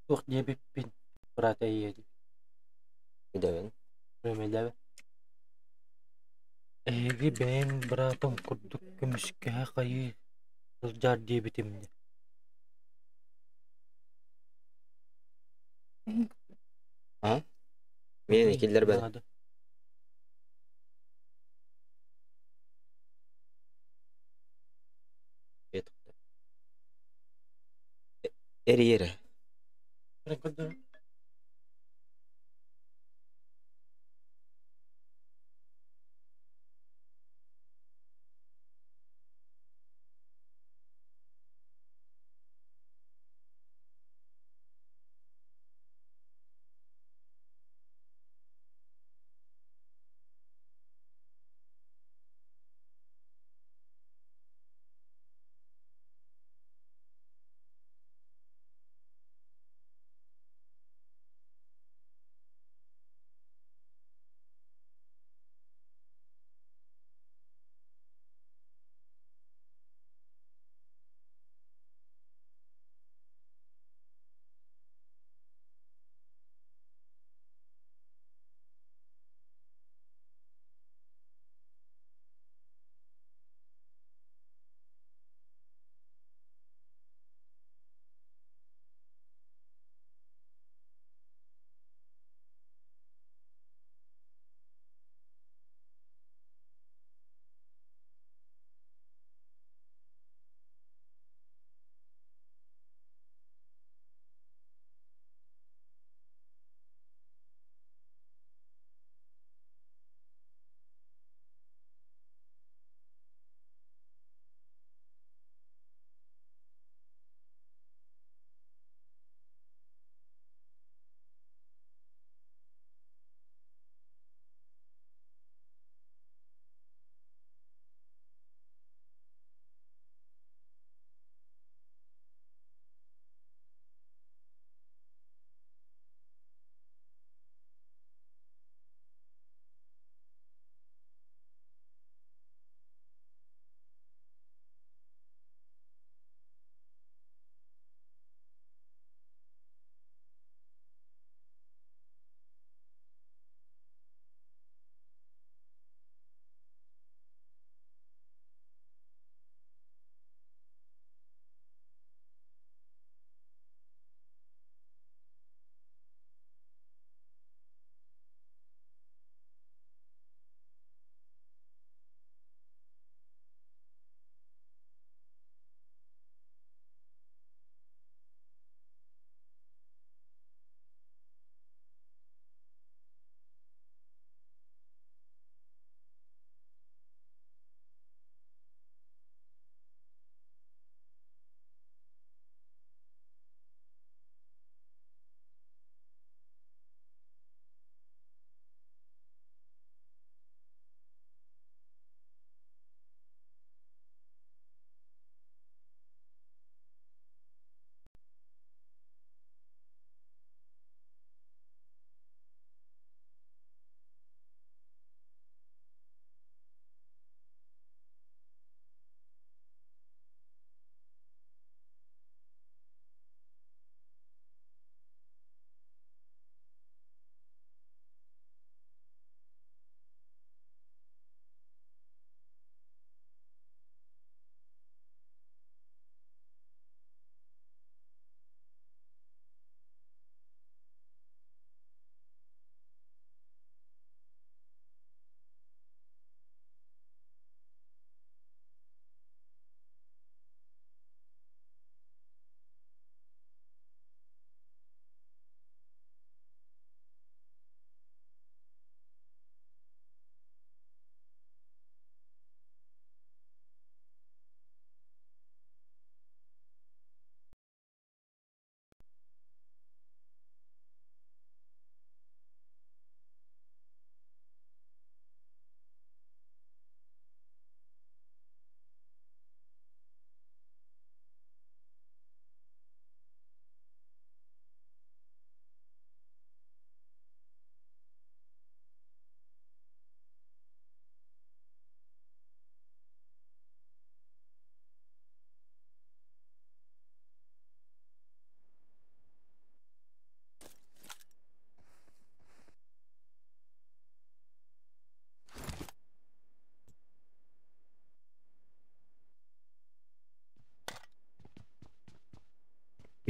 Туох диэбиппин быраата ийэ Өрөмөлөөбөт. Эһиги бэйэҥ быраатыҥ курдук көмүскэһэ хайыы сылдьаар диэбитим дии Наада.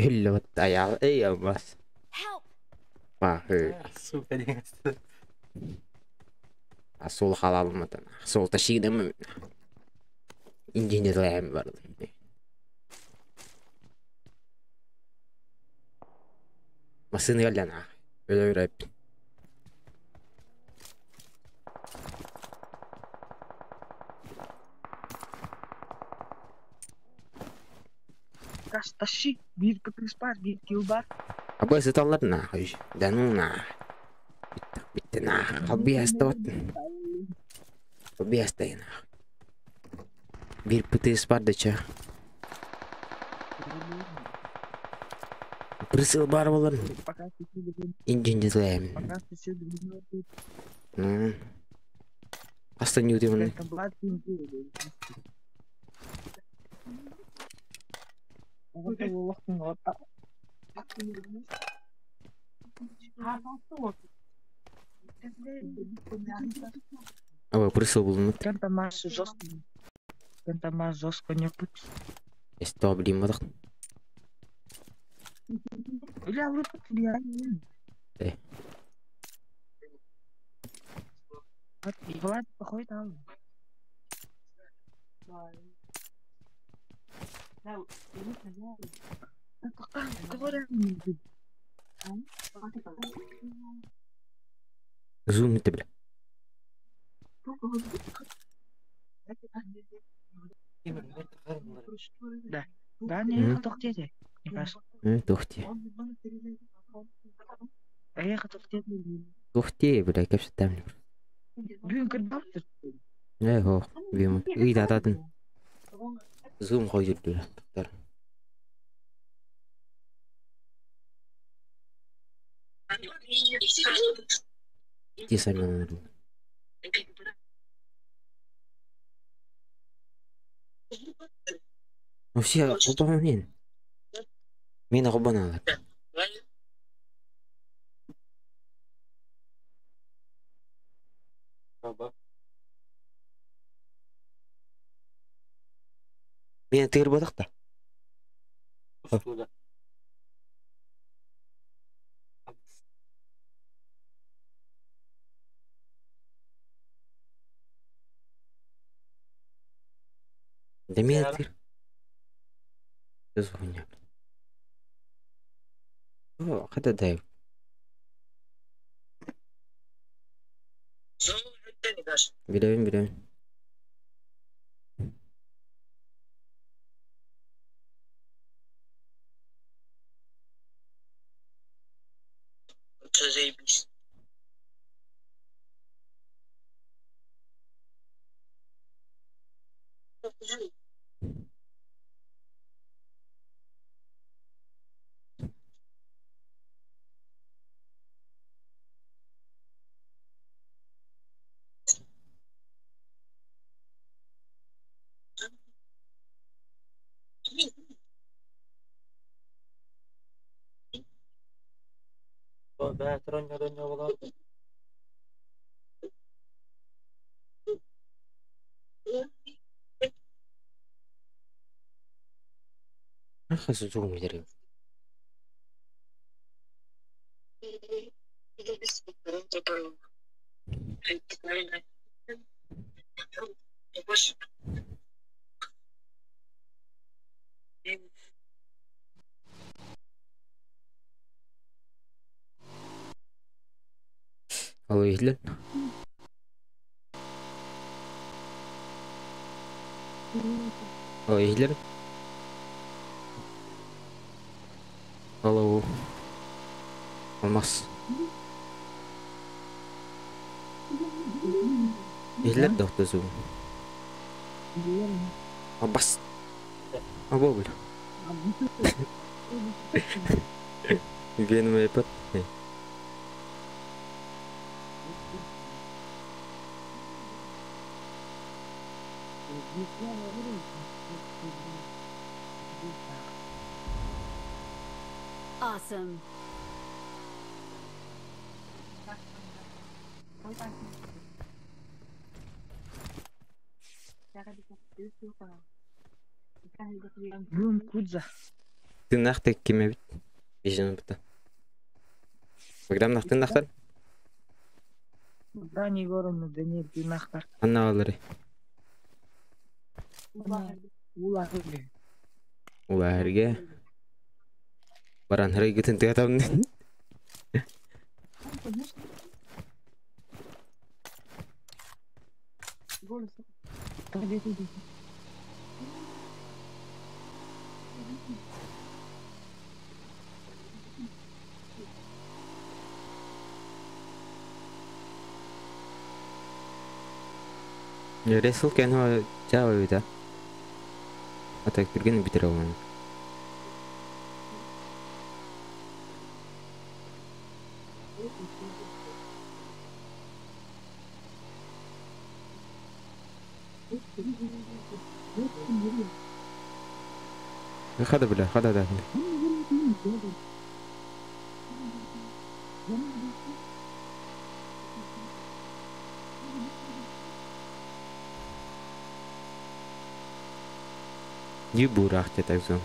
Өллөбөт аял эй алмас. Help! Бахы. Сука диэн. Асул халалматан. Сол ташидым. Инженерлэм бар. Масыны галлана. Өлө үрәп. Газ тащи. Биир ПТС бар, биир килл бар. Абы сыталлар на. Да ну на. Битте на. Халби астот. Халби астайна. Бир ПТС бар да ча. Прысыл бар болар. Пока ты сидишь, Инженерлэм. пока ты сидишь, Ну. Аста не удивлен. это Влад не Ой, прысыл был. Кентамаш жестко. Кентамаш жестко не путь. Сто блин, мадах. Или алыпыт влияние. Э. Влад походит там. Зум это, бля. Да. Да, не хотел. Мне кажется. Тухти. Я хотел. Тухти, бля, как же там. Блин, когда ты? Э, хо, бим. Ый, да, да, Зум ходит, бля. Доктор. Ти сами надо. Ну все, кубан мен. Мен кубан алар. Баба. Мен тыр бодак да. Устуда. Да мен тыр. Звоня. О, хада дай. Билебин, билебин. Бәтер онньодон болар. Ах, зум дерем. Алло, иһиллэр. Алло, иһиллэр. Алло. Алмас. Иһиллэр да зум. Абас. Або бля. Веном iPad. Awesome. Бум Кудза. Тыыннаах да ким эбит? Бижен быта. Богдан тыыннаахтар? Богдан Егоровна, Даниэль тыыннаахтар. Ханна баалларый? Улаахырга. Улааһырга. Баран харайгытын тыатабын. Ресл кэнһо чаава эбитэ. А так түргэн бүтэр ол. Хада бля, хада да. Дии бураах так зон.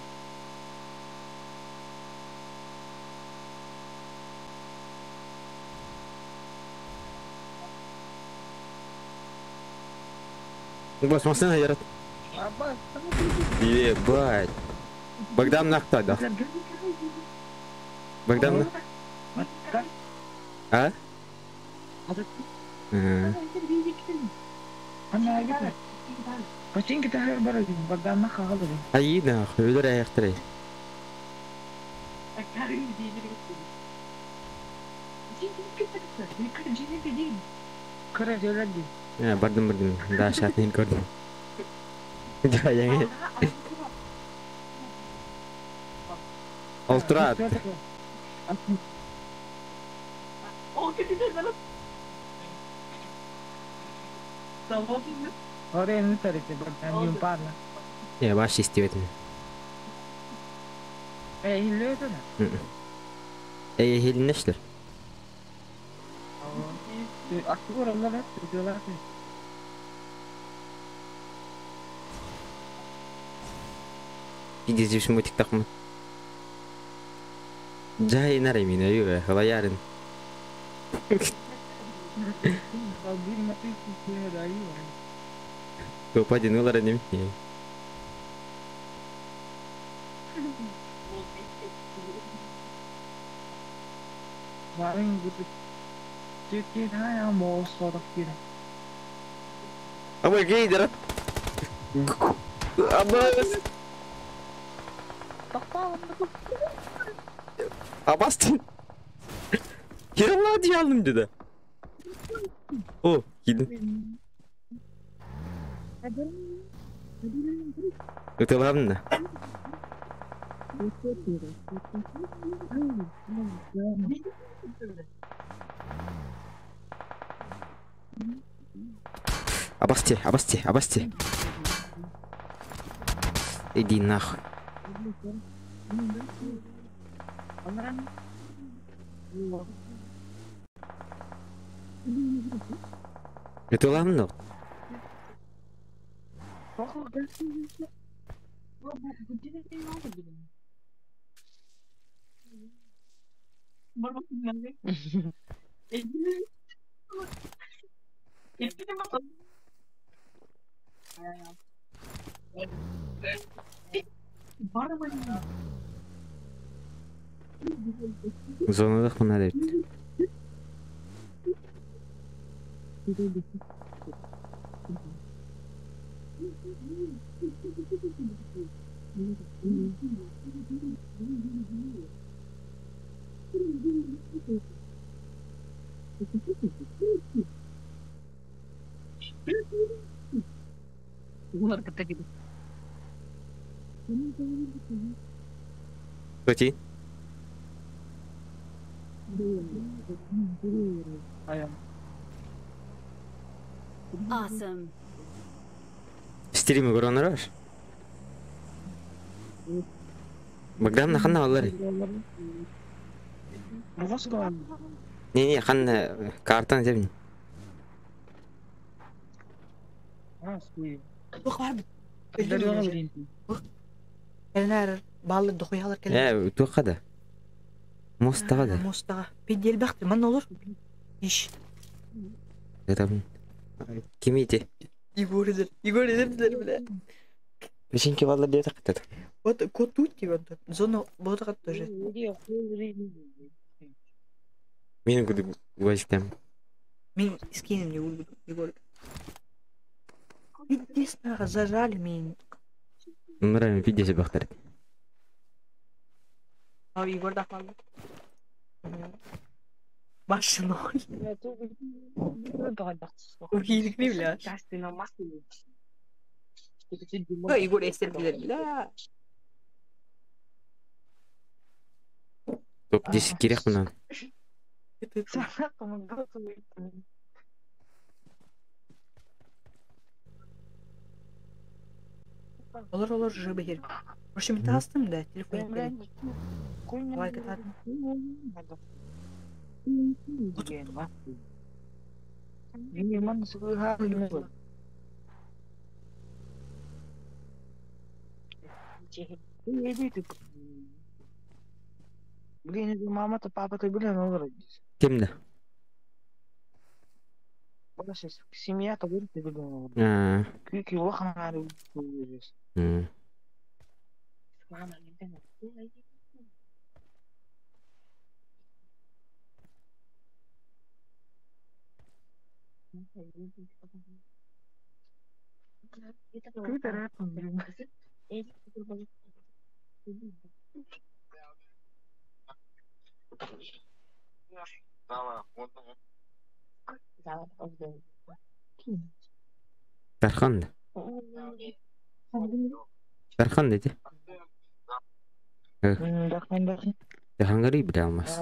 Босс, машина ярат. Ебать. Богдан нахта, да. Богдан. А? Починки тахар бар Богдан нахагалыр. Айы нахуй, өлөр аяқтырай. Кыра жөлөр ди. Бардым бардым. Да, шатнын көрдүм. Да, яңы. Ол турат. Ora не тарите Богдан юмпарна. Я баш истебетим. Э, хилле да. Эй, хилинешлер. Актур алар diyorlar. Пиздец, мутик такмы. Жай нарай мин, аю, халаярын. Топа дин ылар нем. Варын гүтү. Чекин хая моос кир. Абы гейдер. Абас. Абастын. Кирилла диялым dedi. О, кидим. Ытылабын да. Абасти, абасти, абасти. Иди нахуй. Ытылабын да. Зонадах мына деп. Көти? Awesome. Стримы көрөнөрөш? Богдан ханна алар. Не не ханна картаны тебин. Кэлин бааллар дохуйалар кэлин. Э, туохха да? Мостаҕа да? Мостаҕа. Пидиэлбэхти манна олор. Иш. Ытабын. Ким ити? Егор эдэр. Егор эдэр билэр бля. Печеньки баллар диэтэх кытат. Вот котут тебе зона вот тоже. Мен куду гвоздем. Мин скинем не буду, Егор. Пиздец, зажали меня. Нравим пиздец бахтар. А Егор да хвалит. Машина. Ухиликни, бля. Егор эстер билер, бля. Топ 10 керек мынан. Олор олор жыбы хер. В общем, тастым да, телефон берет. Давай катат. Блин, это мама-то, папа-то, блин, он Ким да? Семья-то, блин, блин, А, Күйки улахан м. Дархан да. Дархан деди. Дахангари биле алмас.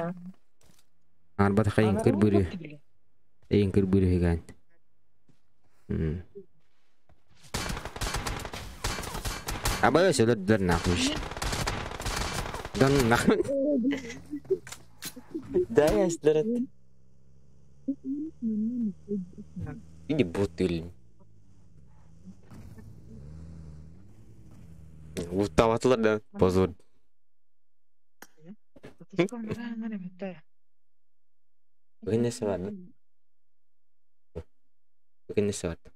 Арбата хайын кыр бүрү. Эйин кыр бүрү хиган. М. Аба сөлөддөр нахуш. Дан нахуш. Да ясларат. Иди бутыль. Уттаватылар да позор. Бүгін несі бар? Бүгін несі бар?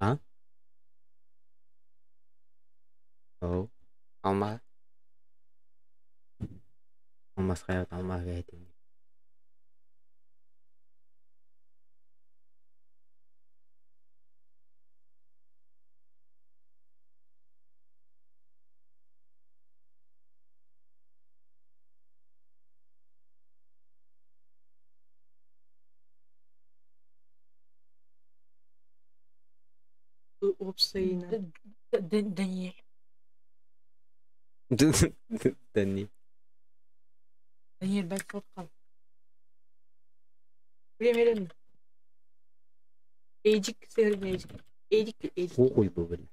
А? Оу. Алма. Алмас хаят алма гәйтин. Опсайна. Даниэль. Дани. Даниэль бәк сотқан. Билем Эйджик сehir эйджик. Эйджик эйджик. Хуй бу бил.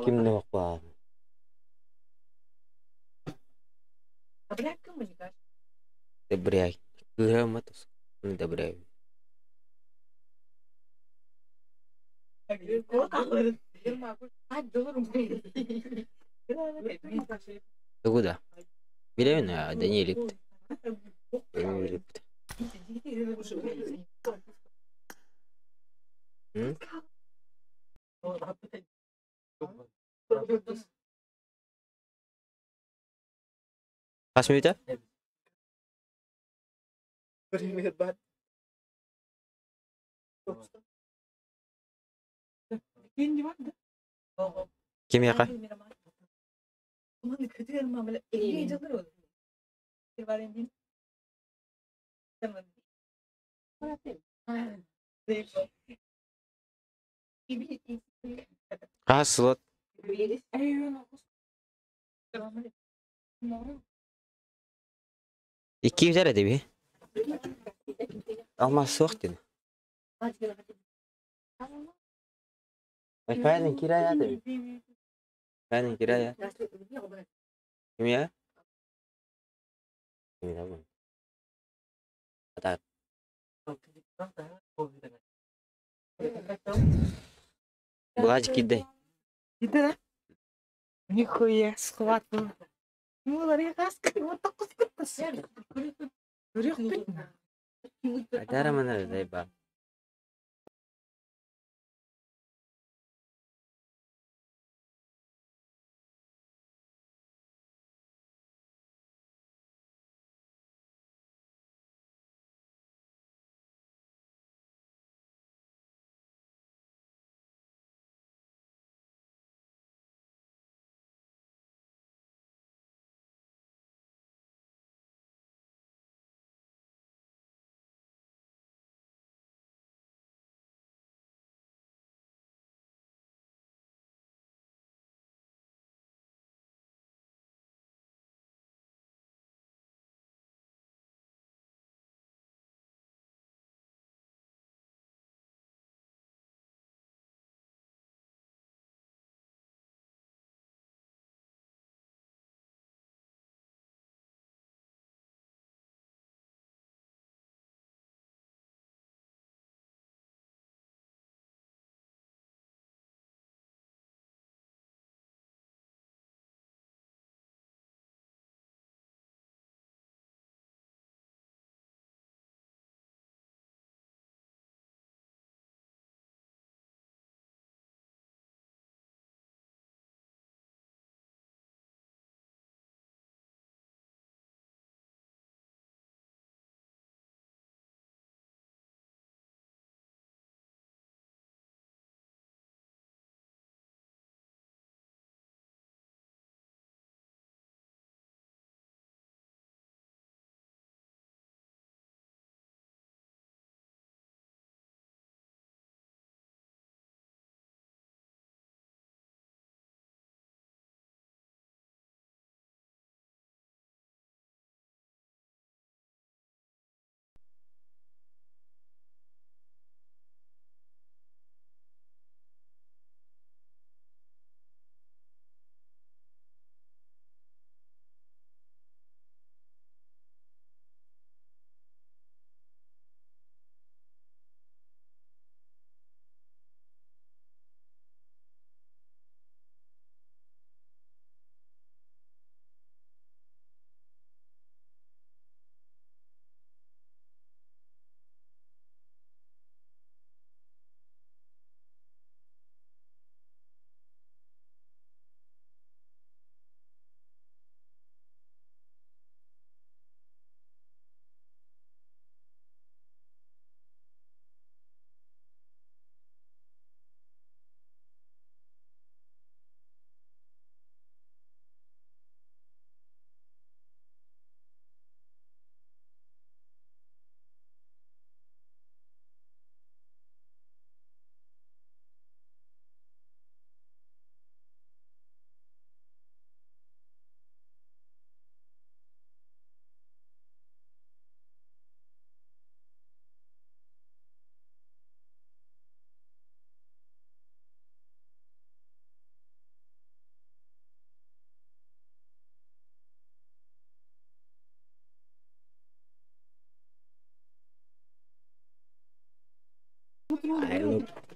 Ким да баар. Добряй. Кыыһа Добряй. Тугу да? Билэбин ээ, Данилипт. Данилипт. М? Хас мүнүүтэ? Кимиэхэ? Хас сылат? Икки бүтэр этиби. Алмаас суох диэн. Файнын кирая этиби. Файнын кирая. Кимиэ? Кимиэ Ата. Былаажы киирдэ. Да? Нихуя, схватываю. Ну, Атара манара дайба.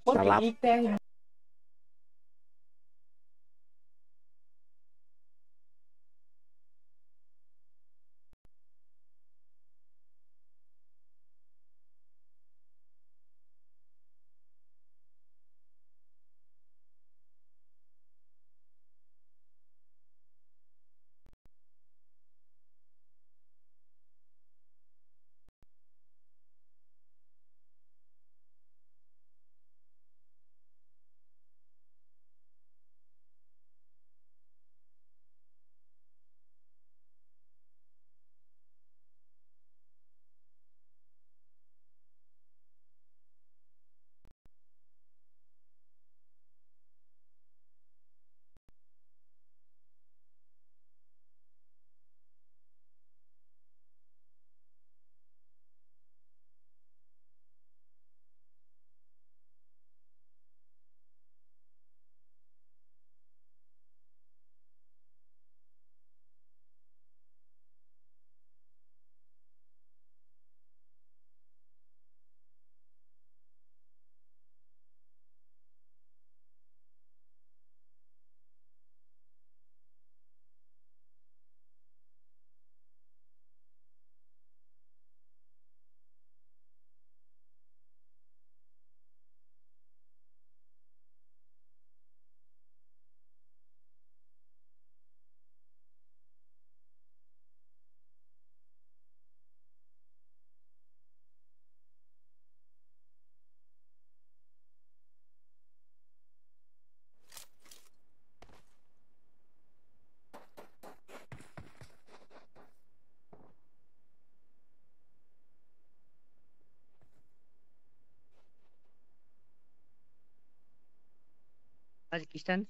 Салап. Tajikistan.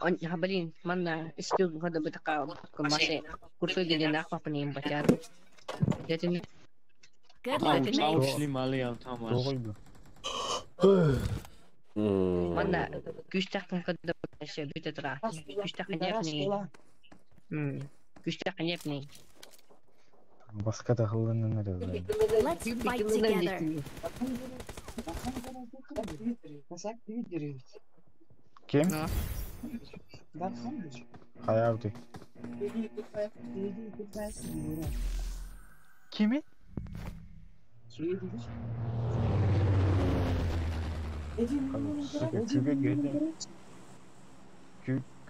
Habalin manna istu hada bitaka kumase kursu gidina papanim bachat. Jatin Good luck, mate. Manna kustaqan kada bitatra. Kustaqan yapni. Kustaqan yapni. Басқа тахылланан эрэ. Let's fight together. Ким? Хайабды. Kimi? Күгэ геһден.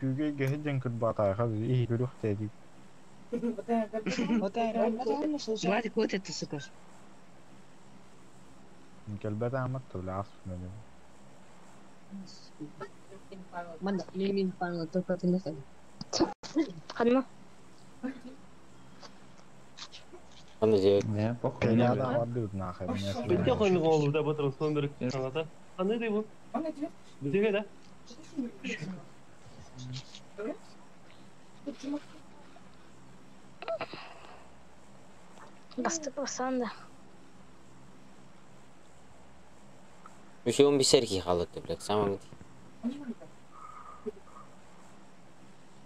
Күгэ геһден кырбатайха и көрүх теди. Владик, вот это сука. Кэлбэт аамат тулаас мени. Manna min pang to patinasa. Ханна. Аны же Не, Кенияда бардыбыт нахай. Битте койну голуда батыр сөндүрүк саната. Кандай дей бу? Бизге да. Басты басанда. Еще он бисерки халатты, блядь, самый.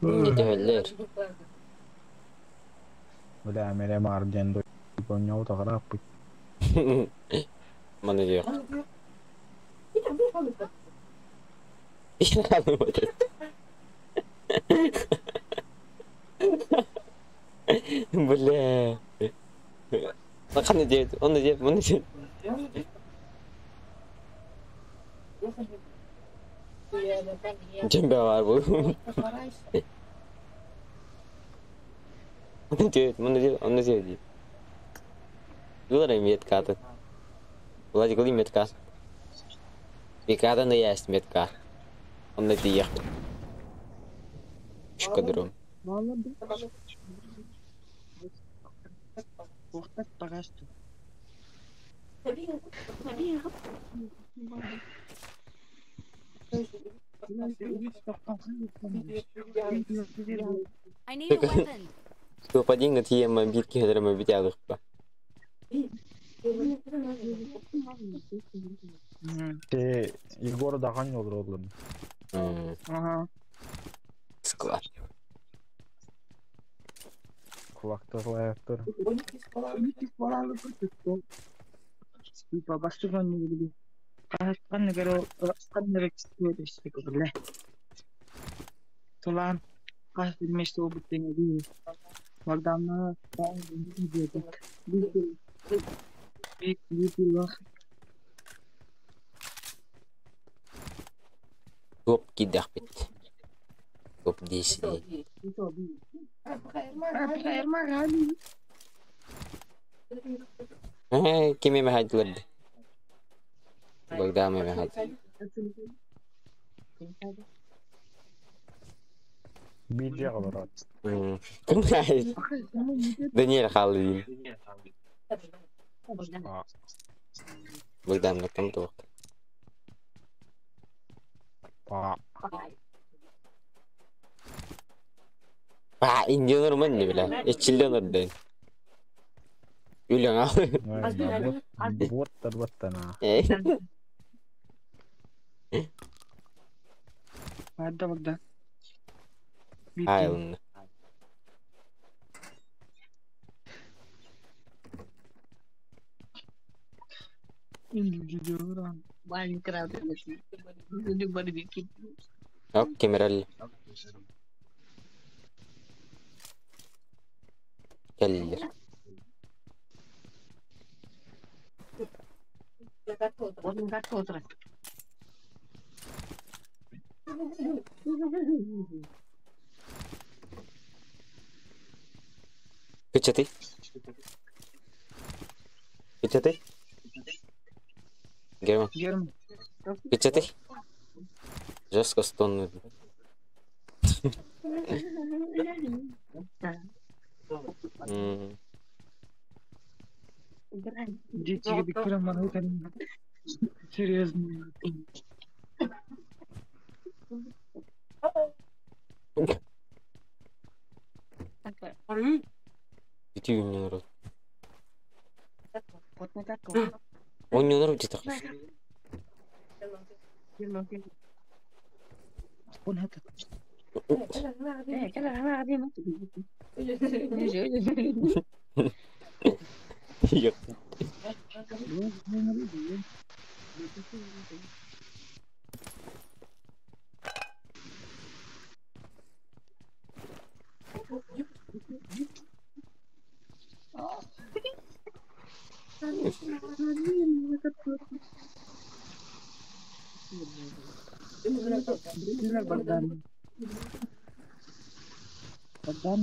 Не төхөллөр. Бля, мере марден до понял таграп. Маны жок. Бир Бля. Кандай дейт? Оны дейт, муну дейт. Жембе бар бу. Оны дейт, муну дейт, оны дейт. Булар метка. Владик, ли метка. Бикада на есть метка. Он на тиех. Шкадром. I need a weapon. Попадинга тиема битки хедрема битядык па. Те Егор даган олор олор. Ага. Склад. Кулакта лаяктыр. Типа бастыган ханнык эрэ Тулаан хас билмэс буолбут Богданна Туоп киирдэхпит. Туоп дии Ким эмэ хайдылар да? Богдан эмэ хайдылар. Биир олорор. Даниэль хаалыы. Богдан ким туох. А, индианар ман не бля. Эчилден орден. Үлэҥ ал. Буоттар буоттана. Барда Богдан. Айлын. Ок, кемерел. Кэллилэр. Кычатый. Кычатый. Герман. Герман. Кычатый. Жестко стонны. Дети Серьезно. Ити үүннэр. Ойнонор дии Богдан. Богдан,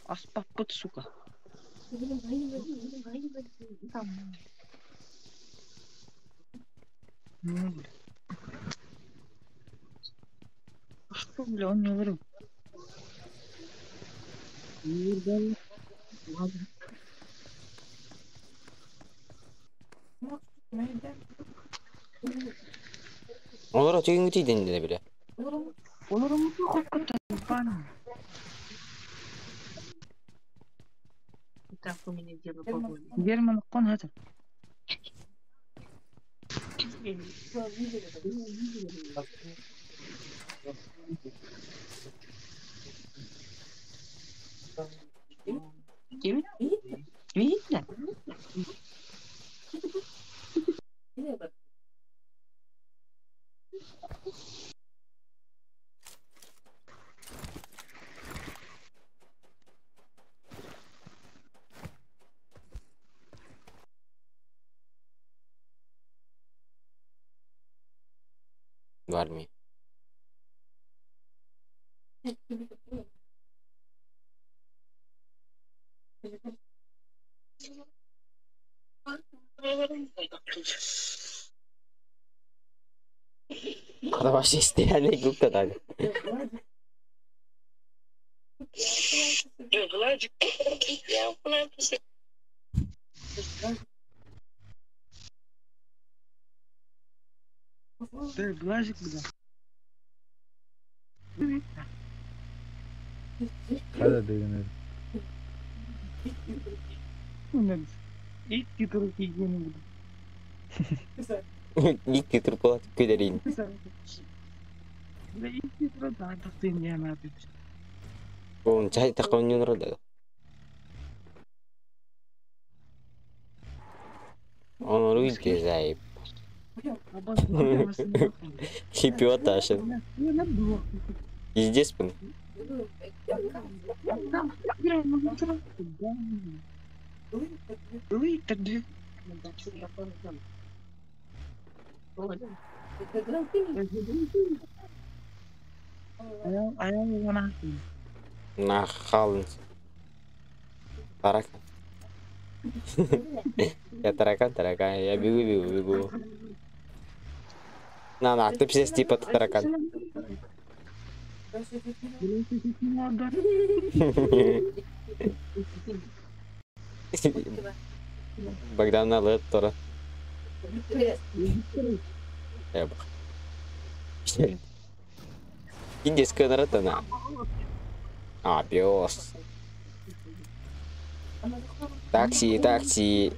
Аспаппыт, сука. Что, бля, он не говорил? Олор отугун тииден дэ биле. Герман кон это. Видно? В армии. Хата вообще стреляли губка так. Ты глазик, бля. Hadi deyin. Икки турки гены. Икки турпалат көдөрин. Бля, икки турда тахтын я надо. Он чай такон да. Он руки заеб. Хипиоташин. Пиздец, блин. На халын. Таракан. Я таракан, таракан. Я бегу, бегу, бегу. На, на, ты пиздец, типа ты таракан. Богдан алып тора. Я бак. Индийская наратана. А, пес. Такси, такси.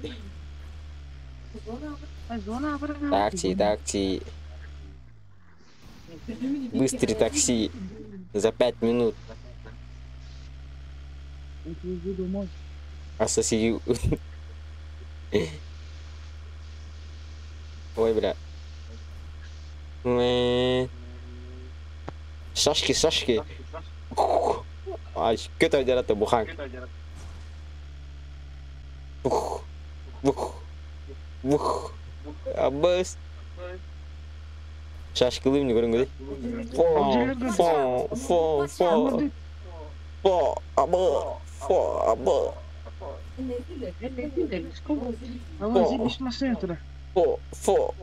Такси, такси. Быстрый такси. За 5 минут. А соседи... Ой, бля. Шашки, шашки. Ай, көтө жараты буханка. Бух. Бух. Бух. Абыс. Шашкылы мне көрөнгөдөй. Фо, фо, фо, фо. Фо, абы, фо, абы. Фо, фо.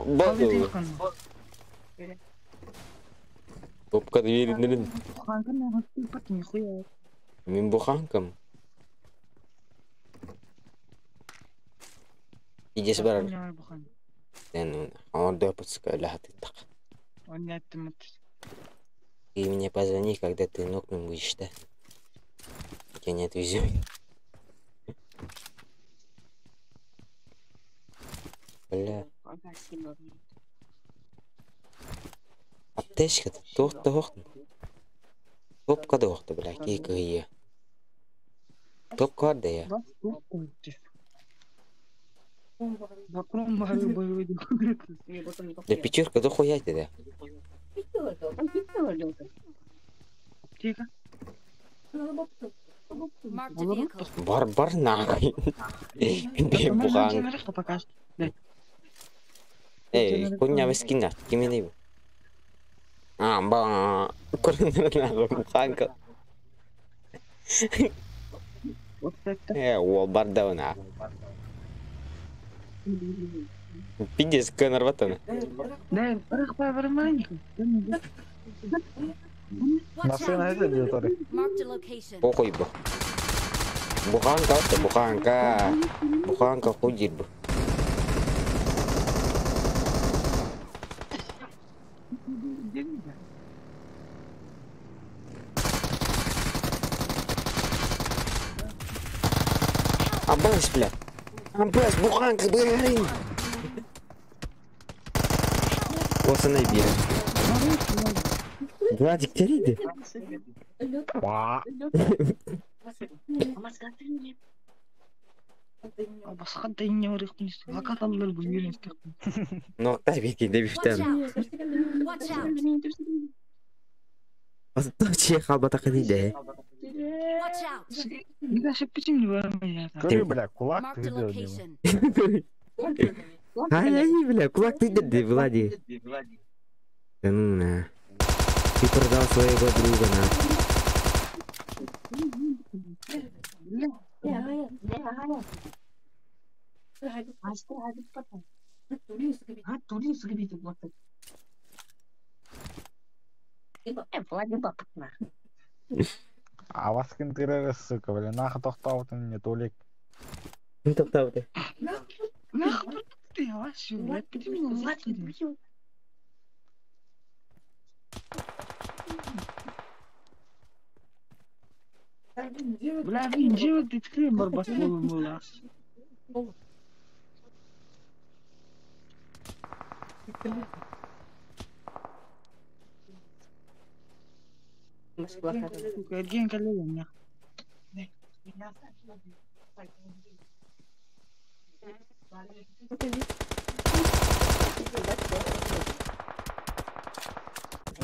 Базы. Топка дверин. Мин буханкам. Иди сбар. Он Ты мне позвони, когда ты нокнул будешь, да? Я не отвезу. Бля. Аптечка-то тох-тох. Топка дохта, бля, кикая. Топка да я. Да пятерка дохуя ты, да? Бар бар нахуй. Буханка. Эй, хуйня вискина, кимени. А, ба. Буханка. Э, бар да. Пиздец, какая нарватана. Да, Похуй бы. Буханка, это буханка. Буханка хуй бы. Абас, бля. Абас, буханка, блин. Осыны бер. Владик, терейді. Ноқта бекенде бифтен. Че қалбатақы дейді? Көрі, бля, кулак ты. Ай, бля, кулак ты деді, Влади. Да ну на. Ты продал своего друга, на. А вас кентирер, сука, бля, нахуй тохтаутын не толик. Ким таптаабытай? Нахуй ты, вообще, блядь, ты меня закинул. Бля, видео ты ткрым барбасолом была. Москва. Эрген кэллэ нах.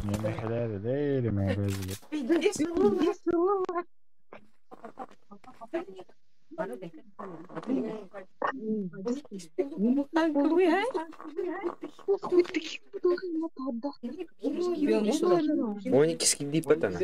Не хәләл, ләйле мә бәзгә. Он икки скидди патана.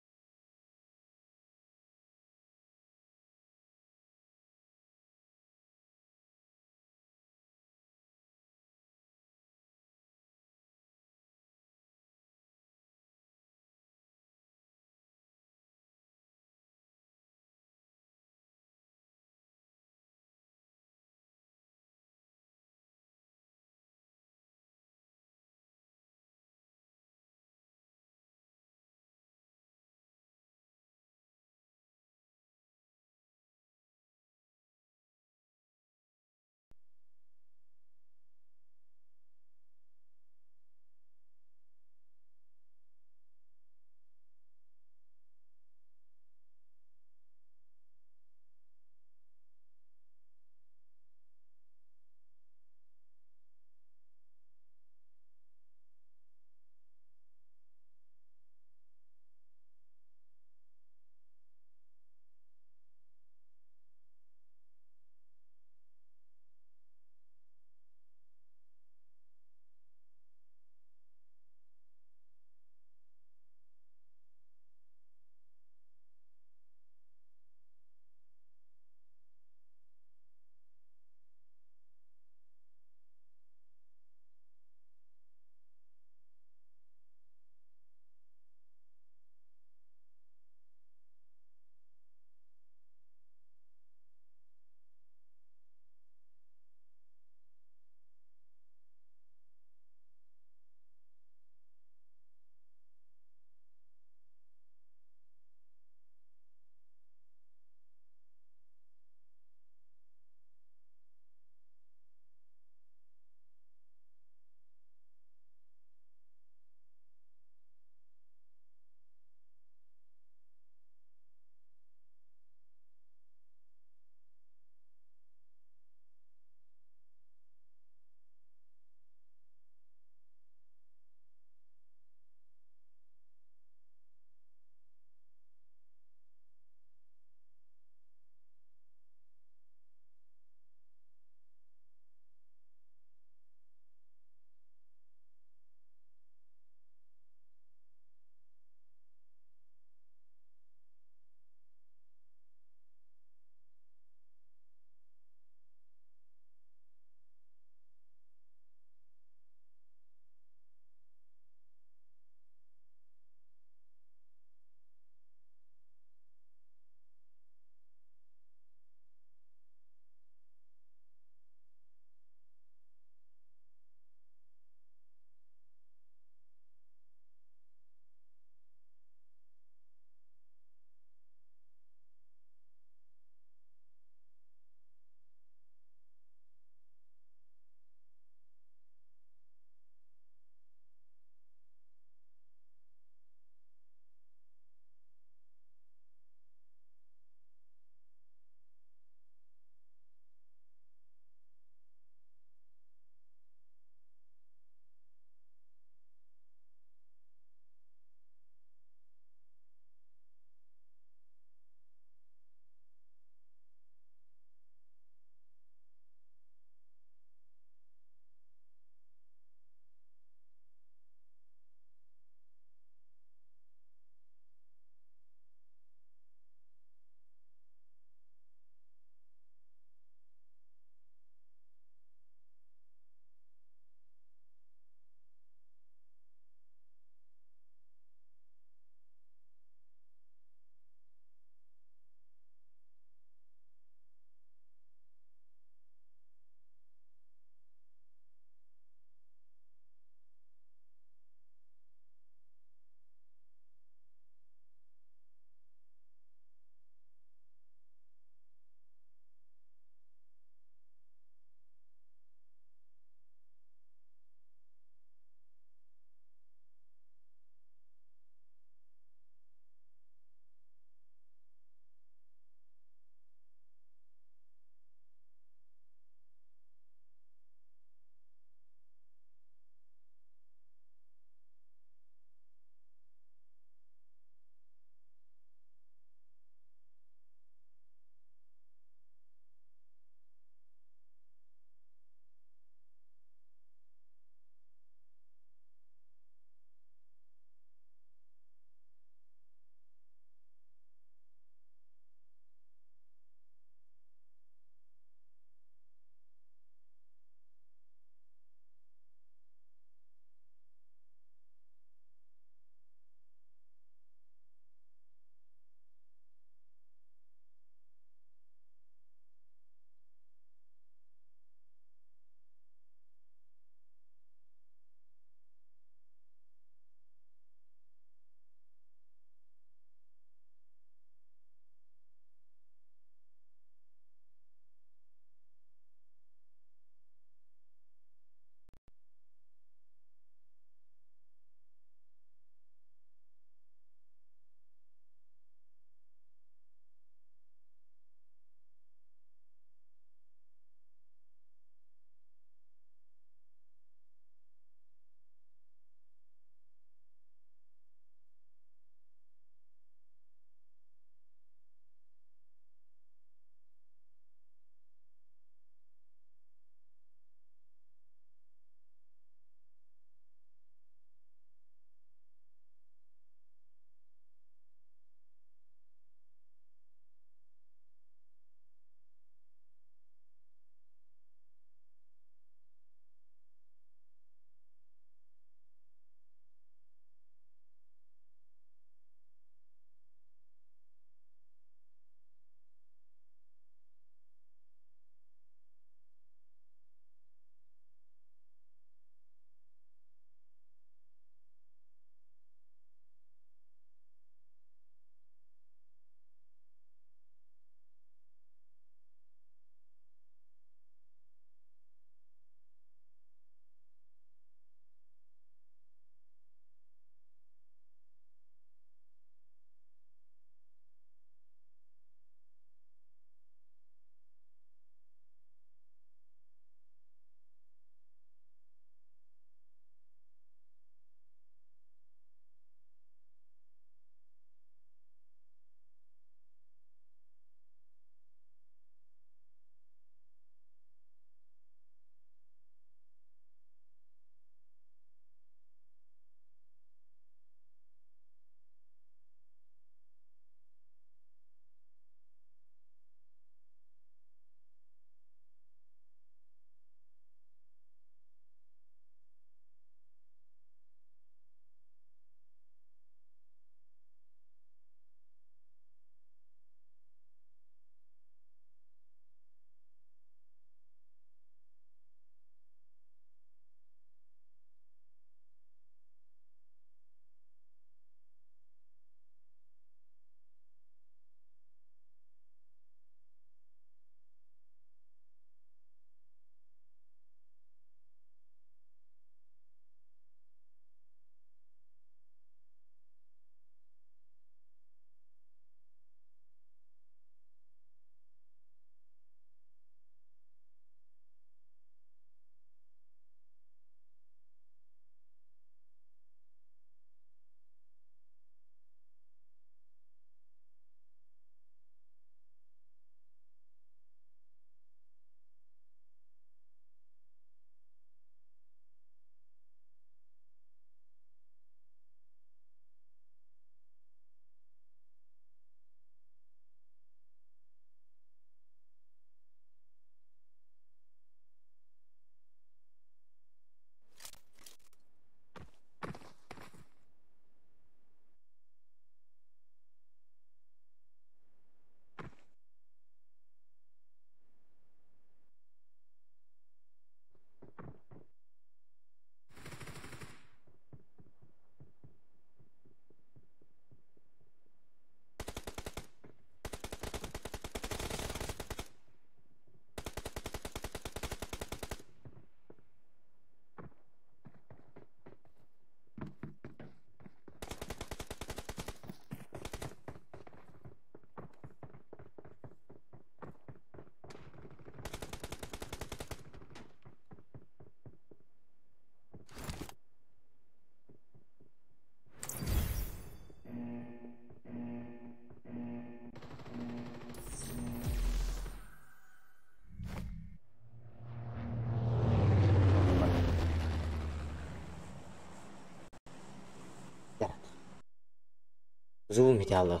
Zoom идеалы.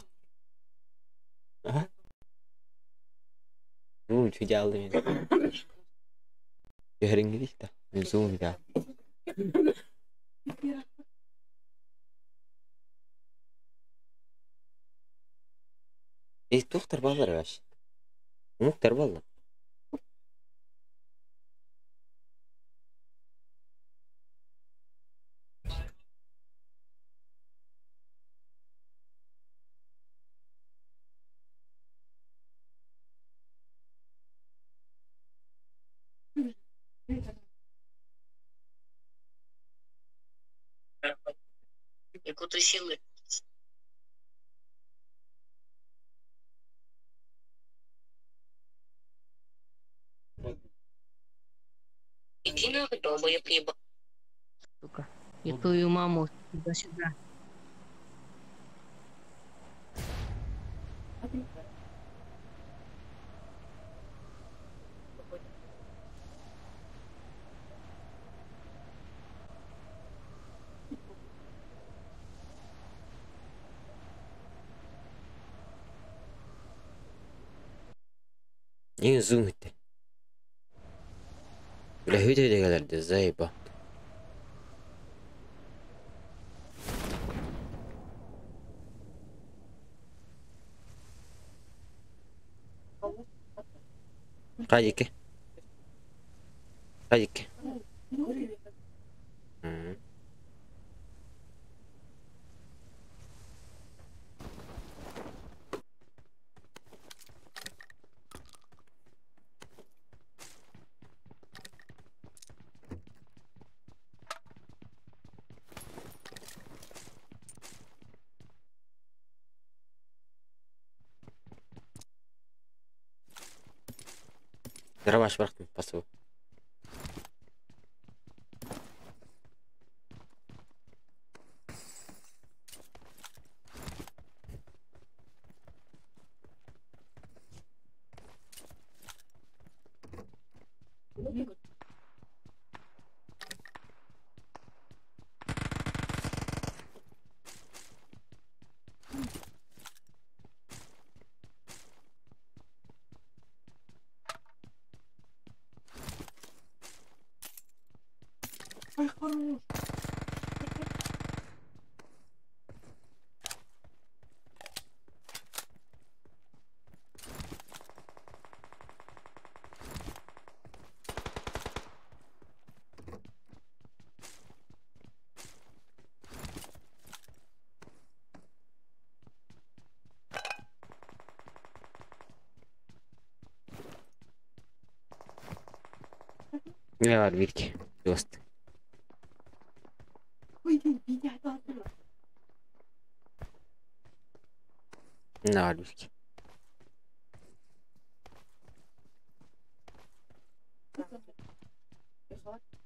Ага. Zoom идеалы мен. Түһэриҥҥит да. Мин zoom идеал. Туохтар бааллар вообще? Омуктар бааллар. Якуты силы. Иди нахуй, долбоеб ебал. Сука. Я твою маму туда-сюда. Не zoom итте. Бля, хүйтэ кэлэрдэ, заеба. Кадики. Кадики. М. Дробаш бырахтым, спасибо. Ой, хорош. Ne var bir ki? Dost. Ne var bir ki?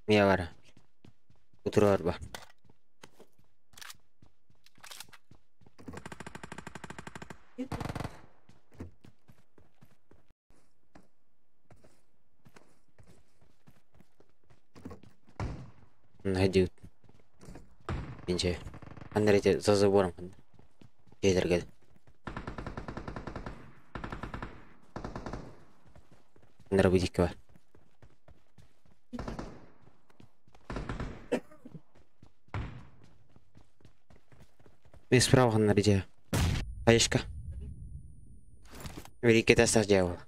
Ne var? Otur var. Найди. Инче. Андрей, за забором. Кейдер Андрей, выйди бар. Мен справа Андрей. Хаешка. Великий тест делал.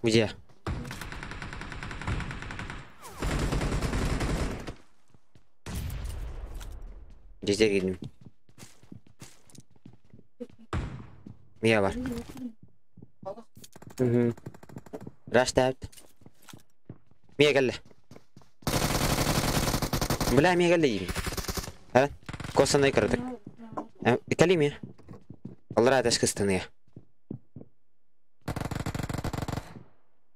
Где? Где girdim. Mia var. Hı. Rush out. Mia geldi. Бля, Мия geldi. Ha? Косаны кырдык. Кали Мия. Аллара аташ кыстыны я.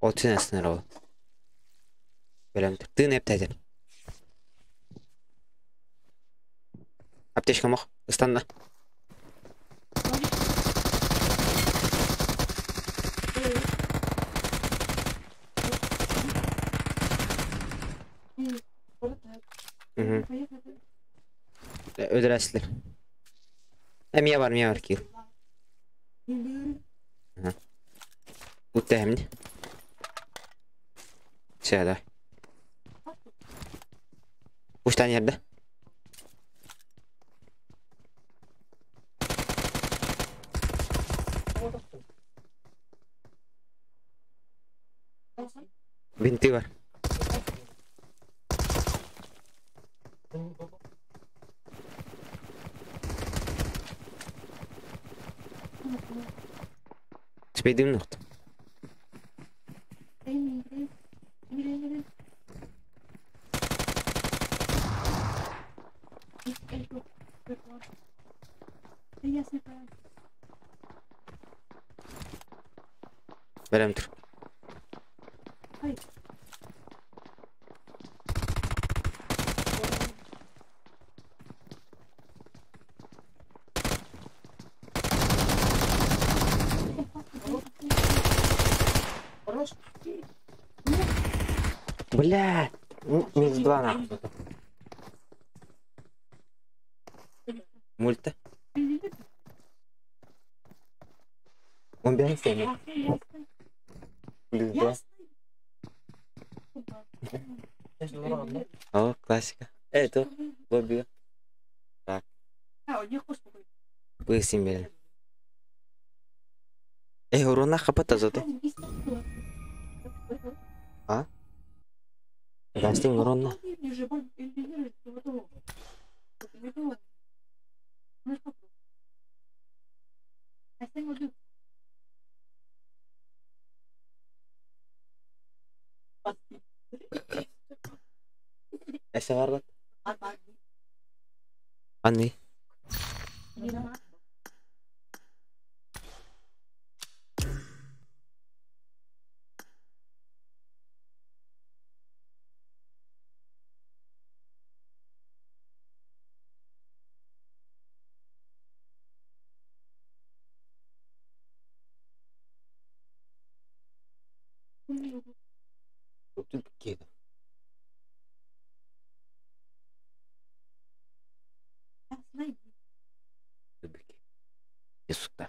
Отын астынар ол. Белем. Тын эптәдер. Аптечка мох. Ыстанна. өлөрөөччүлэр. Эмиэ бар, эмиэ бар киил. Уттэһэмни. Все, давай. Устан ерді. Бинты бар. Спейдим нохт. Бэлэм тур. Бля, минус 2 нахуй. Мульта. Он бегает. Плюс 2. О, классика. Это лобби. Так. Бысим бери. Эй, урона хапата зато. А? Гастин урона. Эсе бар бат. Аны. Тут кеда. Сука.